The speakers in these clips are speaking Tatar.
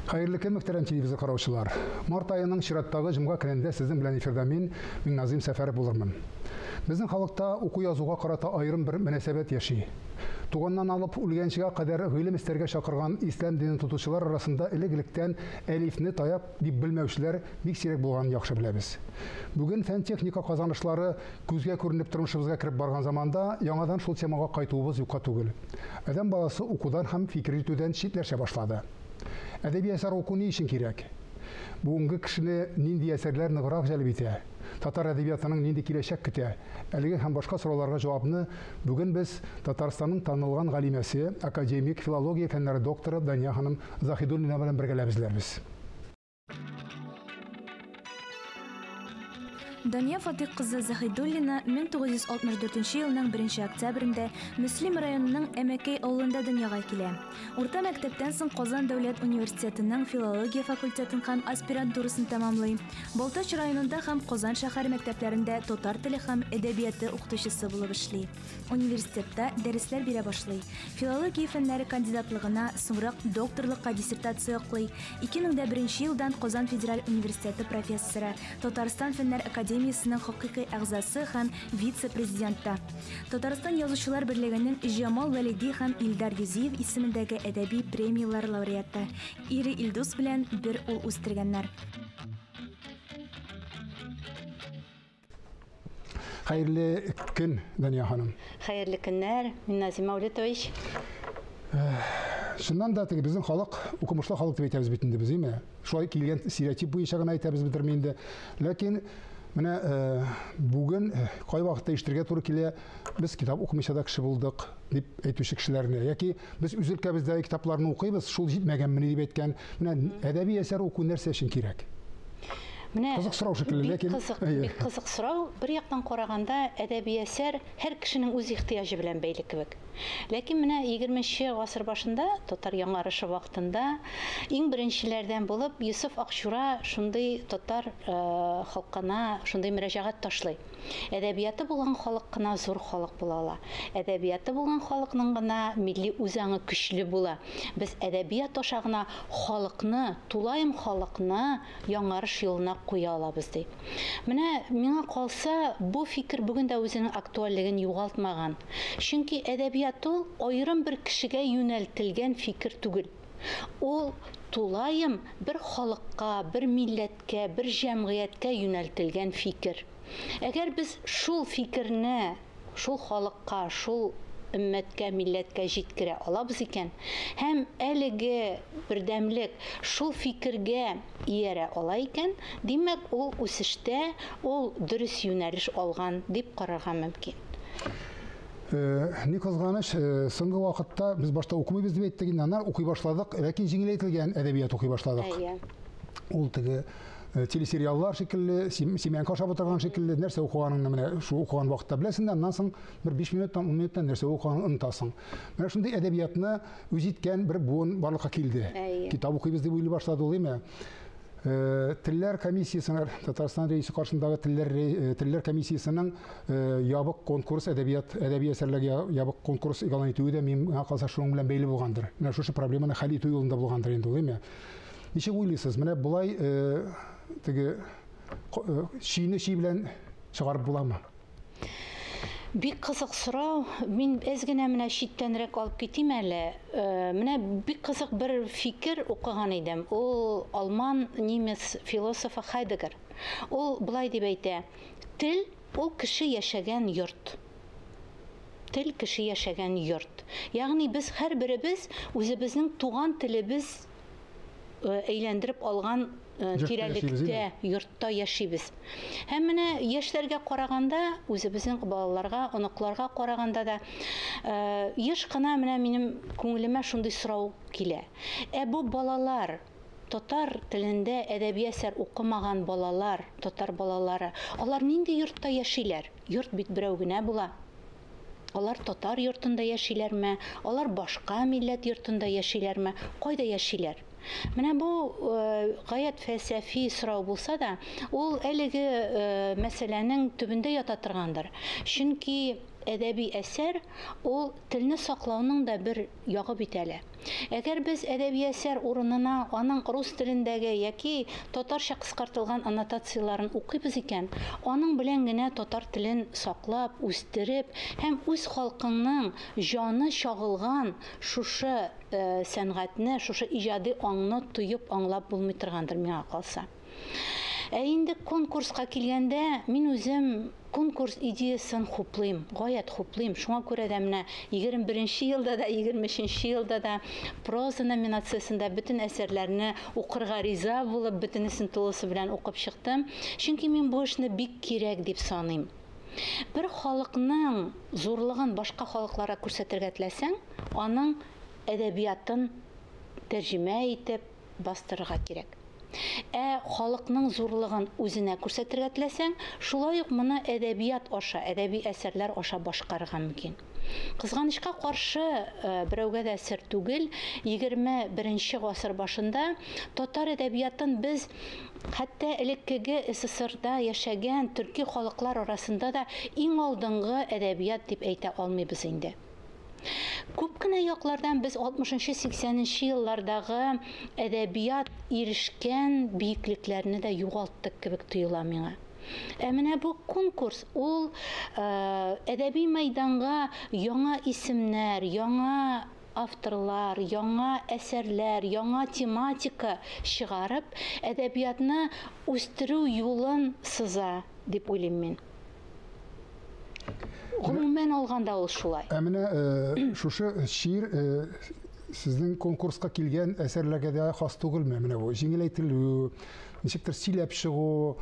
Хәерле көн, мөхтәрәм телевизор караучылар. Март аеның чираттагы җомга көнендә сезнең белән эфирда мин, Миңназыйм Сәфәров булырмын. Безнең халыкта уку-язуга карата аерым бер мөнәсәбәт яши. Туганнан алып үлгәнчегә кадәр гыйлем эстәргә чакырган ислам динен тотучылар арасында элек-электән әлифне таяк дип белмәүчеләр бик сирәк булганын яхшы беләбез. Бүген фән-техника казанышлары күзгә күренеп тормышыбызга кереп барган заманда яңадан шул темага кайтуыбыз юкка түгел. Адәм баласы укудан һәм фикер йөртүдән читләшә башлады. Әдәби әсәр уку ни өчен кирәк? Бүгенге кешене нинди әсәрләр ныграк җәлеп итә? Татар әдәбиятының нинди киләчәк көтә? Әлеге һәм башка сорауларга җавапны бүген без Татарстанның танылган галимәсе, академик, филология фәннәре докторы Дания ханым Заһидуллина белән бергәләп эзләрбез. Дания Фатыйх кызы Заһидуллина 1964 елның 1 октябрендә Мөслим районының Әмәкәй авылында дөньяга килә. Урта мәктәптән соң Казан дәүләт университетының филология факультетын һәм аспирантурасын тәмамлый. Балтач районында һәм Казан шәһәре мәктәпләрендә татар теле һәм әдәбияты укытучысы булып эшли. Университетта дәресләр бирә башлый. Филология фәннәре кандидатлыгына, соңрак докторлыкка диссертация яклый. 2001 елдан Казан федераль университеты профессоры, Татарстан Фәннәр академиясенең хокукый әгъзасы һәм вице-президенты. Татарстан Язучылар берлегенең Җамал Вәлиди һәм Илдар Юзиев исемендәге әдәби премияләр лауреаты. Ире Илдус белән бер ул үстергәннәр. Хәерле көн, Дания ханым. Хәерле көннәр, Минназим Мәүлетович. Чыннан да теге безнең халык укымышлы халык дип әйтәбез бит инде без, әйме? Шулай килгән стереотип буенча гына әйтәбез бетерми инде. Ләкин менә бүген кайвакытта ишетергә туры килә, без китап укымыйча да кеше булдык дип әйтүче кешеләрне, яки без үз өлкәбездәге китапларны укыйбыз, шул җитмәгәнмени дип әйткән. Менә әдәби әсәр уку нәрсә өчен кирәк? Менә кызык сорау шикелле, ләкин кызык, бик кызык сорау. Бер яктан караганда, әдәби әсәр һәр кешенең үз ихтыяҗы белән бәйле кебек. Ләкин менә 20 гасыр башында, татар яңарышы вакытында иң беренчеләрдән булып Йосыф Акчура шундый татар халкына шундый мөрәҗәгать ташлый. Әдәбияты булган халык кына зур халык була ала. Әдәбияты булган халыкның гына милли үзаңы көчле була. Без әдәбият аша гына халыкны, тулаем халыкны яңарыш юлына куя алабыз, ди. Менә миңа калса, бу фикер бүген дә үзенең актуальлеген югалтмаган. Чөнки әдәбият ул аерым бер кешегә юнәлтелгән фикер түгел. Ул тулаем бер халыкка, бер милләткә, бер җәмгыятькә юнәлтелгән фикер. Әгәр без шул фикерне шул халыкка, шул өммәткә, милләткә җиткерә алабыз икән, һәм әлеге бердәмлек шул фикергә иярә ала икән, димәк, ул үсештә, ул дөрес юнәлеш алган дип карарга мөмкин. Ни кызганыч, соңгы вакытта без башта укымыйбыз дип әйттек инде, аннан укый башладык, ләкин җиңеләйтелгән әдәбият укый башладык. Ул теге телесериаллар шикелле, семьянка ашап утырган шикелле, нәрсә укыганыңны менә шул укыган вакытта беләсең дә, аннан соң бер 5 минуттан, 10 минуттан нәрсә укыганыңны онытасың. Менә шундый әдәбиятны үз иткән бер буын барлыкка килде. Китап укыйбыз дип уйлый башлады ул, әйме? Телләр комиссиясенең, Татарстан рәисе каршындагы телләр комиссиясенең ябык конкурс, әдәбият, әдәби әсәрләргә ябык конкурс игълан итүе дә миңа калса шуның белән бәйле булгандыр. Менә шушы проблеманы хәл итү юлында булгандыр инде ул, әйме? Ничек уйлыйсыз, менә болай теге чөйне чөй белән чыгарып буламы? Бик кызык сорау. Мин әз генә менә читтәнрәк алып китим әле. Менә бик кызык бер фикер укыган идем. Ул алман немец философы Хайдеггер. Ул болай дип әйтә: тел ул кеше яшәгән йорт. Тел кеше яшәгән йорт. Ягъни без һәрберебез үзебезнең туган телебез әйләндереп алган тирәлектә, йортта яшибез. Һәм менә яшьләргә караганда, үзебезнең балаларга, оныкларга караганда да еш кына менә минем күңелемә шундый сорау килә. Ә бу балалар, татар телендә әдәби әсәр укымаган балалар, татар балалары, алар нинди йортта яшиләр? Йорт бит берәү генә була. Алар татар йортында яшиләрме? Алар башка милләт йортында яшиләрме? Кайда яшиләр? Менә бу гаять фәлсәфи сорау булса да, ул әлеге мәсьәләнең төбендә ята торгандыр. Чөнки әдәби әсәр ул телне саклауның да бер ягы бит әле. Әгәр без әдәби әсәр урынына аның рус телендәге яки татарча кыскартылган аннотацияларын укыйбыз икән, аның белән генә татар телен саклап, үстереп һәм үз халкыңның җаны чагылган шушы сәнгатьне, шушы иҗади аңны тоеп, аңлап булмый торгандыр миңа калса. Ә инде конкурска килгәндә, мин үзем конкурс идеясын хуплыйм, гаять хуплыйм. Шуңа күрә дә менә 21 елда да, 23 елда да проза номинациясендә бөтен әсәрләрне укырга риза булып, бөтенесен тулысы белән укып чыктым. Чөнки мин бу эшне бик кирәк дип саныйм. Бер халыкның зурлыгын башка халыкларга күрсәтергә теләсәң, аның әдәбиятын тәрҗемә итеп бастырырга кирәк. Ә халыкның зурлыгын үзенә күрсәтергә теләсәң, шулай ук моны әдәбият аша, әдәби әсәрләр аша башкарырга мөмкин. Кызганычка каршы, берәүгә дә сер түгел, 21 гасыр башында татар әдәбиятын без хәтта элеккеге СССРда яшәгән төрки халыклар арасында да иң алдынгы әдәбият дип әйтә алмыйбыз инде. Күп кенә яклардан без 60-80 еллардагы әдәбият ирешкән биеклекләрне дә югалттык кебек тоела миңа. Ә менә бу конкурс ул әдәби мәйданга яңа исемнәр, яңа авторлар, яңа әсәрләр, яңа тематика чыгарып, әдәбиятны үстерү юлын сыза дип уйлыйм мин. Гомумән алганда ул шулай. Ә менә шушы шир сезнең конкурска килгән әсәрләргә дә хас түгелме? Менә бу җиңеләйтелү, ничектер сөйләп чыгу,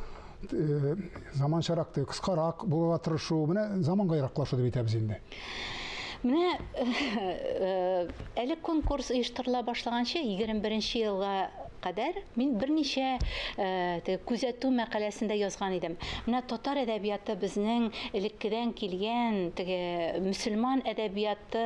заманчарак, кыскарак булырга тырышу, менә заманга яраклашу дип әйтәбез инде. Менә әле конкурс оештырыла башлаганчы 21 елга кадәр мин берничә күзәтү мәкаләсендә язган идем. Менә татар әдәбияты безнең элеккедән килгән, теге мөселман әдәбияты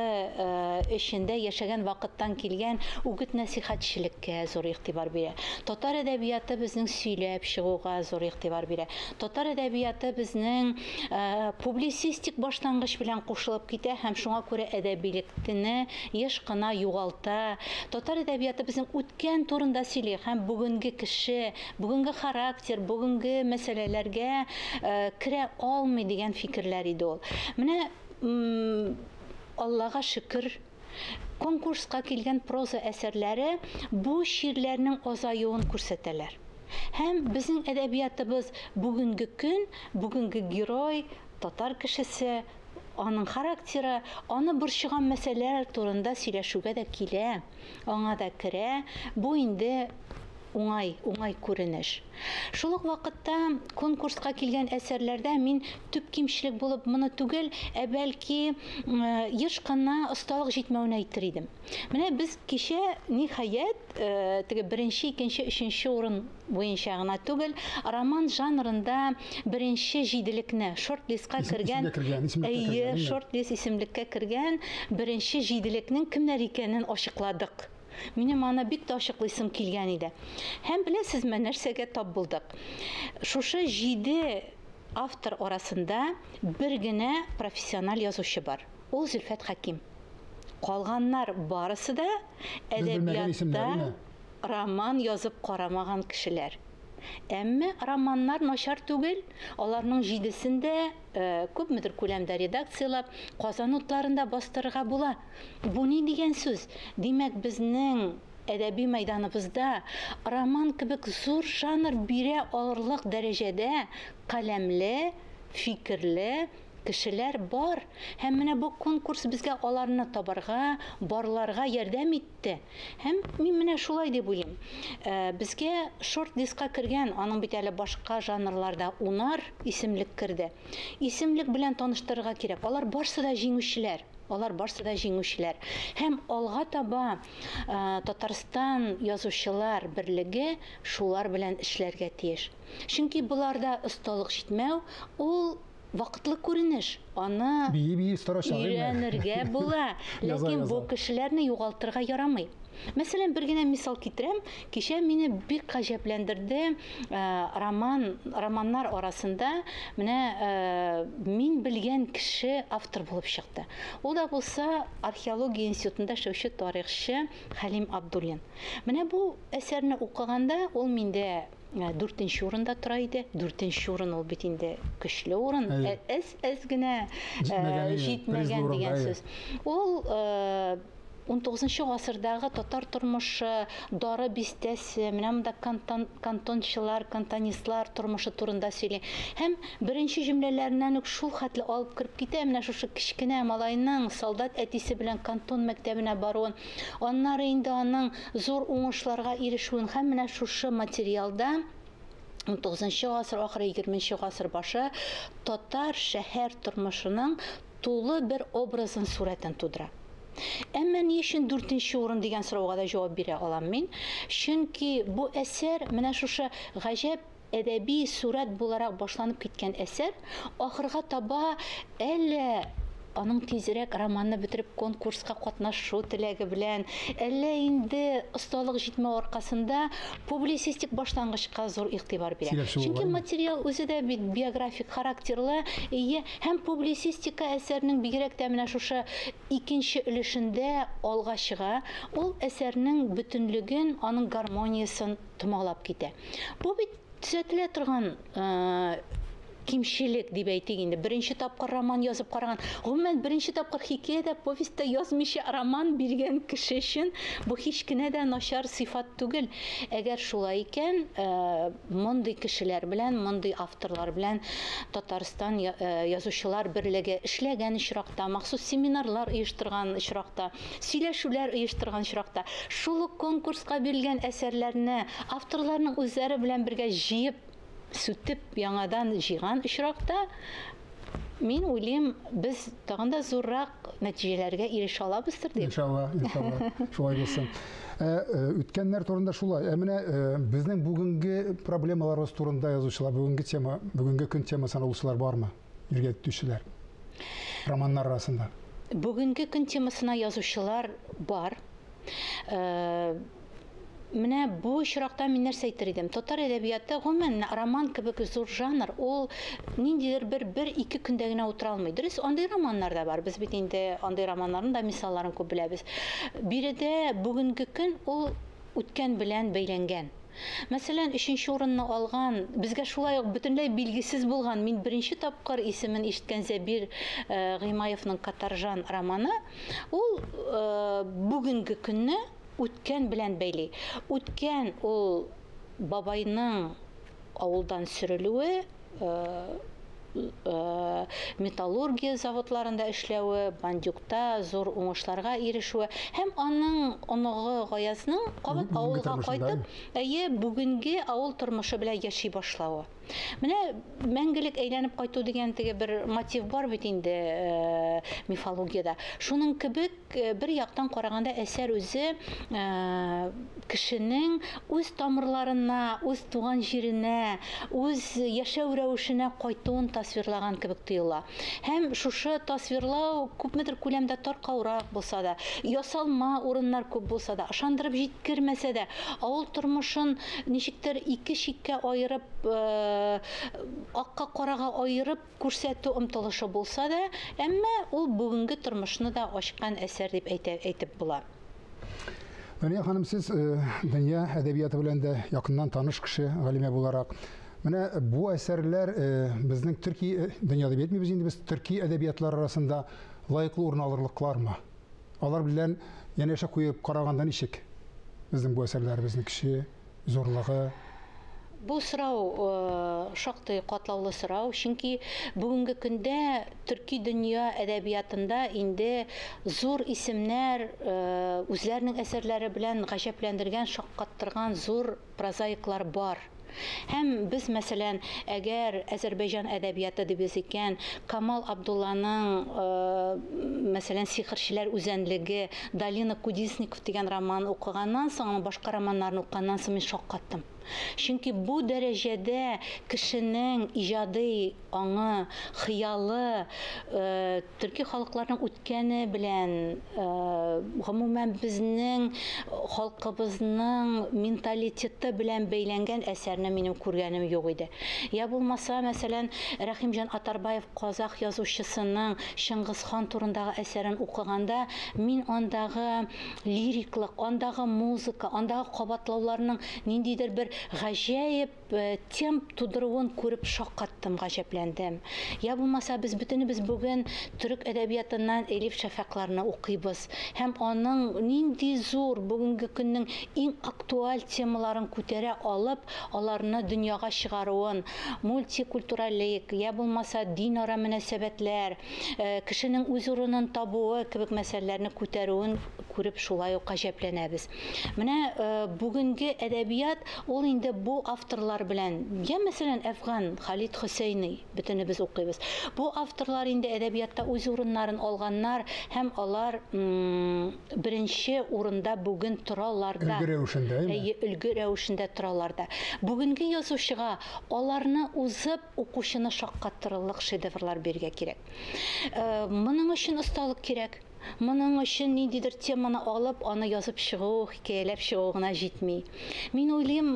эчендә яшәгән вакыттан килгән үгет-нәсихәтчелеккә зур игътибар бирә. Татар әдәбияты безнең сөйләп чыгуга зур игътибар бирә. Татар әдәбияты безнең публицистик башлангыч белән кушылып китә һәм шуңа күрә әдәбилекне еш кына югалта. Татар әдәбияты безнең үткән турында сөйли һәм бүгенге кеше, бүгенге характер, бүгенге мәсьәләләргә керә алмый дигән фикерләр иде ул. Менә Аллага шөкер, конкурска килгән проза әсәрләре бу ширләрнең азаюын күрсәтәләр. Һәм безнең әдәбиятыбыз бүгенге көн, бүгенге герой, татар кешесе, аның характеры, аны борчыган мәсьәләләр турында сөйләшүгә дә килә, аңа да керә. Бу инде уңай, уңай күренеш. Шул ук вакытта конкурска килгән әсәрләрдә мин төп кимчелек булып моны түгел, ә бәлки еш кына осталык җитмәвен әйтер идем. Менә без кичә ниһаять теге беренче, икенче, өченче урын буенча гына түгел, роман жанрында беренче җиделекне, шорт-листка кергән, әйе, шорт-лист исемлеккә кергән беренче җиделекнең кемнәр икәнен ачыкладык. Минем аны бик тә ачыклыйсым килгән иде. Һәм беләсезме, нәрсәгә тап булдык? Шушы 7 автор арасында бер генә профессиональ язучы бар. Ул Зөлфәт Хәким. Калганнар барысы да әдәбиятта роман язып карамаган кешеләр. Әмма романнар начар түгел. Аларның 7-сен дә күпмедер күләмдә редакцияләп, Казан утларында бастырырга була. Бу ни дигән сүз? Димәк, безнең әдәби мәйданыбызда роман кебек зур жанр бирә алырлык дәрәҗәдә каләмле, фикерле кешеләр бар. Һәм менә бу конкурс безгә аларны табарга, барларга ярдәм итте. Һәм мин менә шулай дип уйлыйм. Безгә шорт-листка кергән, аның бит әле башка жанрларда 10 исемлек керде. Исемлек белән таныштырырга кирәк. Алар барсы да җиңүчеләр. Алар барсы да җиңүчеләр. Һәм алга таба Татарстан язучылар берлеге шулар белән эшләргә тиеш. Чөнки боларда осталык җитмәү, ул вакытлы күренеш. Аны Бии-бии остара чагы инде. өйрәнергә була. Яза, Ләкин бу яза. кешеләрне югалтырга ярамый. Мәсәлән, бер генә мисал китерәм. Кичә мине бик гаҗәпләндерде роман, романнар арасында менә мин белгән кеше автор булып чыкты. Ул да булса археология институтында эшләүче тарихчы Хәлим Абдуллин. Менә бу әсәрне укыганда ул миндә дүртенче урында тора иде. Дүртенче урын ул бит инде көчле урын. Әз-әз генә җитмәгән дигән сүз. Ул 19 гасырдагы татар тормышы, Дары бистәсе, менә монда кантончылар, кантонистлар тормышы турында сөйли. Һәм беренче җөмләләреннән үк шул хәтле алып кереп китә, менә шушы кечкенә малайның солдат әтисе белән кантон мәктәбенә баруын, аннары инде аның зур уңышларга ирешүен һәм менә шушы материалда 19 гасыр ахыры, 20 гасыр башы татар шәһәр тормышының тулы бер образын, сурәтен тудыра. Әмма ни өчен дүртенче урын дигән сорауга да җавап бирә алам мин. Чөнки бу әсәр менә шушы гаҗәп әдәби сурәт буларак башланып киткән әсәр ахырга таба әллә аның тизрәк романны бетереп конкурска катнашу теләге белән, әллә инде осталык җитмәү аркасында публицистик башлангычка зур игътибар бирә. Чөнки материал үзе дә бит биографик характерлы, ие, һәм публицистика әсәрнең бигрәк тә менә шушы икенче өлешендә алга чыга, ул әсәрнең бөтенлеген, аның гармониясен томалап китә. Бу бит төзәтелә торган кимчелек дип әйтик инде. Беренче тапкыр роман язып караган, гомумән беренче тапкыр хикәя дә, повесть та язмыйча роман биргән кеше өчен бу һич кенә дә начар сыйфат түгел. Әгәр шулай икән, мондый кешеләр белән, мондый авторлар белән Татарстан язучылар берлеге эшләгән очракта, махсус семинарлар оештырган очракта, сөйләшүләр оештырган очракта, шул ук конкурска бирелгән әсәрләрне авторларның үзләре белән бергә җыеп, сүтеп яңадан җыйган очракта, мин уйлыйм, без тагын да зуррак нәтиҗәләргә ирешә алабыздыр дип. Иншалла, иншалла, шулай булсын. Үткәннәр турында шулай. Ә менә безнең бүгенге проблемаларыбыз турында язучылар, бүгенге тема, бүгенге көн темасын алучылар бармы? Иргә төшүчеләр романнар арасында. Бүгенге көн темасына язучылар бар. Менә бу очракта мин нәрсә әйтер идем? Татар әдәбияты гомумән роман кебек зур жанр, ул ниндидер бер-ике көндә генә утыра алмый. Дөрес, андый романнар да бар. Без бит инде андый романнарның да мисалларын күп беләбез. Биредә бүгенге көн ул үткән белән бәйләнгән. Мәсәлән, өченче урынны алган, безгә шулай ук бөтенләй билгесез булган, мин беренче тапкыр исемен ишеткән Зәбир Гыймаевның Катаржан романы, ул бүгенге көнне үткән белән бәйли. Үткән ул бабайның авылдан сөрелүе, металлургия заводларында эшләве, бандюкта зур уңышларга ирешүе һәм аның оныгы Гаязның кабат авылга кайтып, әйе, бүгенге авыл тормышы белән яши башлавы. Менә мәңгелек әйләнеп кайту дигән теге бер мотив бар бит инде мифологиядә. Шуның кебек бер яктан караганда әсәр үзе кешенең үз тамырларына, үз туган җиренә, үз яшәү рәвешенә кайтуын тасвирлаган кебек тоела. Һәм шушы тасвирлау күпмедер күләмдә таркаурак булса да, ясалма урыннар күп булса да, ышандырып җиткермәсә дә, авыл тормышын ничектер ике чиккә аерып, акка карага аерып күрсәтү омтылышы булса да, әмма ул бүгенге тормышны да ачкан әсәр дип әйтеп була. Дания ханым, сез дөнья әдәбияты белән дә якыннан таныш кеше, галимә буларак. Менә бу әсәрләр безнең төрки дөнья дип әйтмибез инде, без төрки әдәбиятлар арасында лаеклы урын алырлыклармы? Алар белән янәшә куеп караганда ничек? Безнең бу әсәрләребезнең көче, зурлыгы? Бу сорау шактый катлаулы сорау, чөнки бүгенге көндә төрки дөнья әдәбиятында инде зур исемнәр үзләренең әсәрләре белән гаҗәпләндергән, шаккаттырган зур прозаиклар бар. Һәм без, мәсәлән, әгәр Азәрбайҗан әдәбияты дибез икән, Камал Абдулланың, мәсәлән, Сихерчеләр үзәнлеге, Долина Кудесников дигән роман укыганнан соң, аның башка романнарын укыганнан соң мин шаккаттым. Чөнки бу дәрәҗәдә кешенең иҗади аңы, хыялы, төрки халыкларның үткәне белән, гомумән безнең халкыбызның менталитеты белән бәйләнгән әсәрне минем күргәнем юк иде. Я булмаса, мәсәлән, Рәхимҗан Атарбаев казах язучысының Чыңгыз хан турындагы әсәрен укыганда, мин андагы лириклык, андагы музыка, андагы кабатлауларның ниндидер бер гаҗәеп темп тудыруын күреп шаккаттым, гаҗәпләндем. Я булмаса, без бөтенебез бүген төрек әдәбиятыннан Элиф Шәфәкъларны укыйбыз һәм аның нинди зур бүгенге көннең иң актуаль темаларын күтәрә алып, аларны дөньяга чыгаруын, мультикультураллык, я булмаса динара мөнәсәбәтләр, кешенең үз урынын табуы кебек мәсьәләләрне күтәрүен күреп шулай ук гаҗәпләнәбез. Менә бүгенге әдәбият ул инде бу авторлар белән, я мәсәлән, Әфган Халид Хөсәйни бөтенебез укыйбыз. Бу авторлар инде әдәбиятта үз урыннарын алганнар һәм алар беренче урында бүген торалар да. Өлге рәвешендә, әйе? Әйе, өлге рәвешендә торалар да. Бүгенге язучыга аларны узып укучыны шаккатырырлык шедеврлар бирергә кирәк. Моның өчен осталык кирәк. Моның өчен ниндидер теманы алып, аны язып чыгу, хикәяләп чыгу гына җитми. Мин уйлыйм,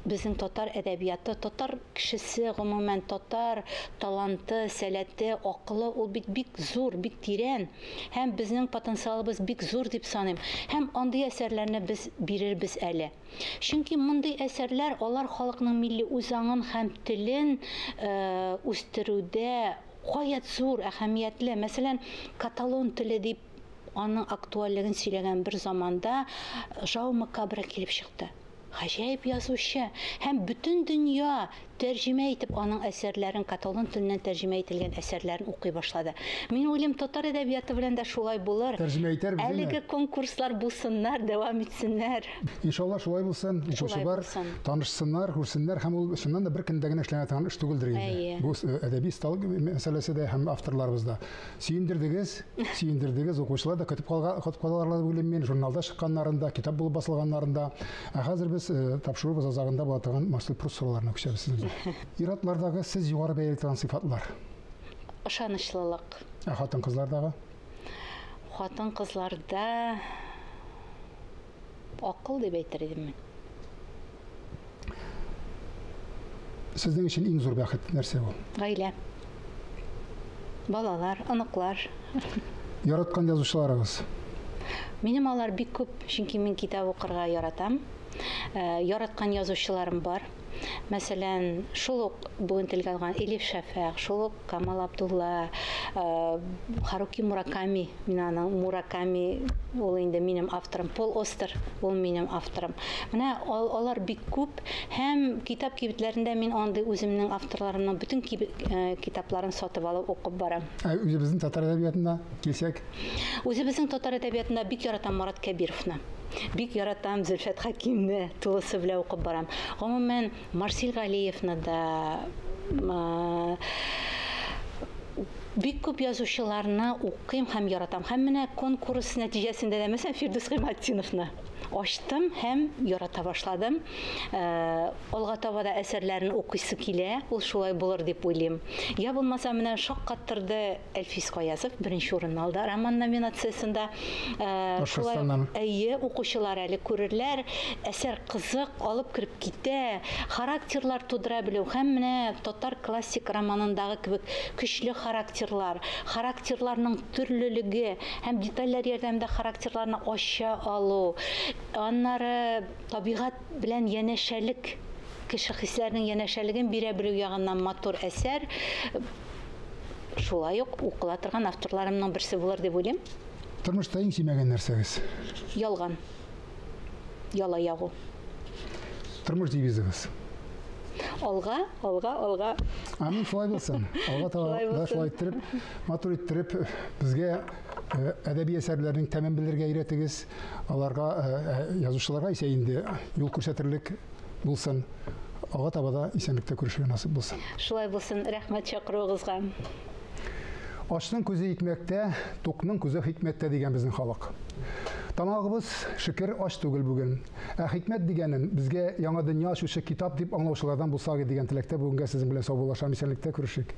безнең татар әдәбияты, татар кешесе, гомумән татар таланты, сәләте, акылы ул бит бик зур, бик тирән. Һәм безнең потенциалыбыз бик зур дип саныйм. Һәм андый әсәрләрне без бирербез әле. Чөнки мондый әсәрләр алар халыкның милли үзаңын һәм телен үстерүдә гаять зур, әһәмиятле. Мәсәлән, каталон теле дип аның актуальлеген сөйләгән бер заманда Жауме Кабра килеп чыкты. Гаҗәеп язучы һәм бөтен дөнья тәрҗемә итеп аның әсәрләрен, каталон теленнән тәрҗемә ителгән әсәрләрен укый башлады. Мин уйлыйм, татар әдәбияты белән дә шулай булыр. Тәрҗемә итәрбез, Әлеге конкурслар булсыннар, дәвам итсеннәр. Иншалла шулай булсын, укучылар танышсыннар, күрсеннәр һәм ул чыннан да бер көндә генә эшләнә торган эш түгелдер инде. Бу әдәби осталык мәсьәләсе дә һәм авторларыбыз да. Сөендердегез, сөендердегез, укучылар да көтеп калалар дип уйлыйм мин, журналда чыкканнарында, китап булып басылганнарында. Ә хәзер без тапшыруыбыз азагында була торган Марсель Пруст сорауларына күчәбез сезнең белән. Ир-атлардагы сез югары бәяли торган сыйфатлар? Ышанычлылык. Ә хатын-кызлардагы? Хатын-кызларда акыл дип әйтер идем мин. Сезнең өчен иң зур бәхет нәрсә ул? Гаилә. Балалар, оныклар. Яраткан язучыларыгыз? Минем алар бик күп, чөнки мин китап укырга яратам. Яраткан язучыларым бар. Мәсәлән, шул ук бүген телгә алган Элиф Шәфәк, шул ук Камал Абдулла, Харуки Мураками, мин аның Мураками, ул инде минем авторым, Пол Остер, ул минем авторым. Менә алар бик күп һәм китап кибетләрендә мин андый үземнең авторларымның бөтен китапларын сатып алып укып барам. Ә үзебезнең татар әдәбиятына килсәк? Үзебезнең татар әдәбиятында бик яратам Марат Кәбировны. Бик яратам Зөлфәт Хәкимне, тулысы белән укып барам. Гомумән, Марсил Галиевны да, бик күп язучыларны укыйм һәм яратам. Һәм менә конкурс нәтиҗәсендә дә, мәсәлән, Фирдүс Гыйматдиновны ачтым һәм ярата башладым. Алга таба да әсәрләрен укыйсы килә, ул шулай булыр дип уйлыйм. Я булмаса, менә шаккаттырды Әлфис Каязов, беренче урын алды роман номинациясендә. Шулай, әйе, укучылар әле күрерләр, әсәр кызык, алып кереп китә, характерлар тудыра белү һәм менә татар классик романындагы кебек көчле характерлар, характерларның төрлелеге һәм детальләр ярдәмендә характерларны ача алу, аннары табигать белән янәшәлек, кеше хисләренең янәшәлеген бирә белү ягыннан матур әсәр. Шулай ук укыла торган авторларымның берсе булыр дип уйлыйм. Тормышта иң сөймәгән нәрсәгез? Ялган. Яла ягу. Тормыш девизыгыз? Алга, алга, алга. Амин, шулай булсын. Алга таба да шулай иттереп, матур иттереп, безгә әдәби әсәрләрнең тәмен белергә өйрәтегез. Аларга, язучыларга исә инде юл күрсәтерлек булсын. Алга таба да исәнлектә күрешергә насыйп булсын. Шулай булсын. Рәхмәт чакыруыгызга. Ашның күзе икмәктә, тукның күзе хикмәттә дигән безнең халык. Тамагыбыз, шөкер, ач түгел бүген. Ә хикмәт дигәнен безгә яңа дөнья ачучы китап дип аңлаучылардан булсак иде дигән теләктә бүгенгә сезнең белән саубуллашам. Исәнлектә күрешик.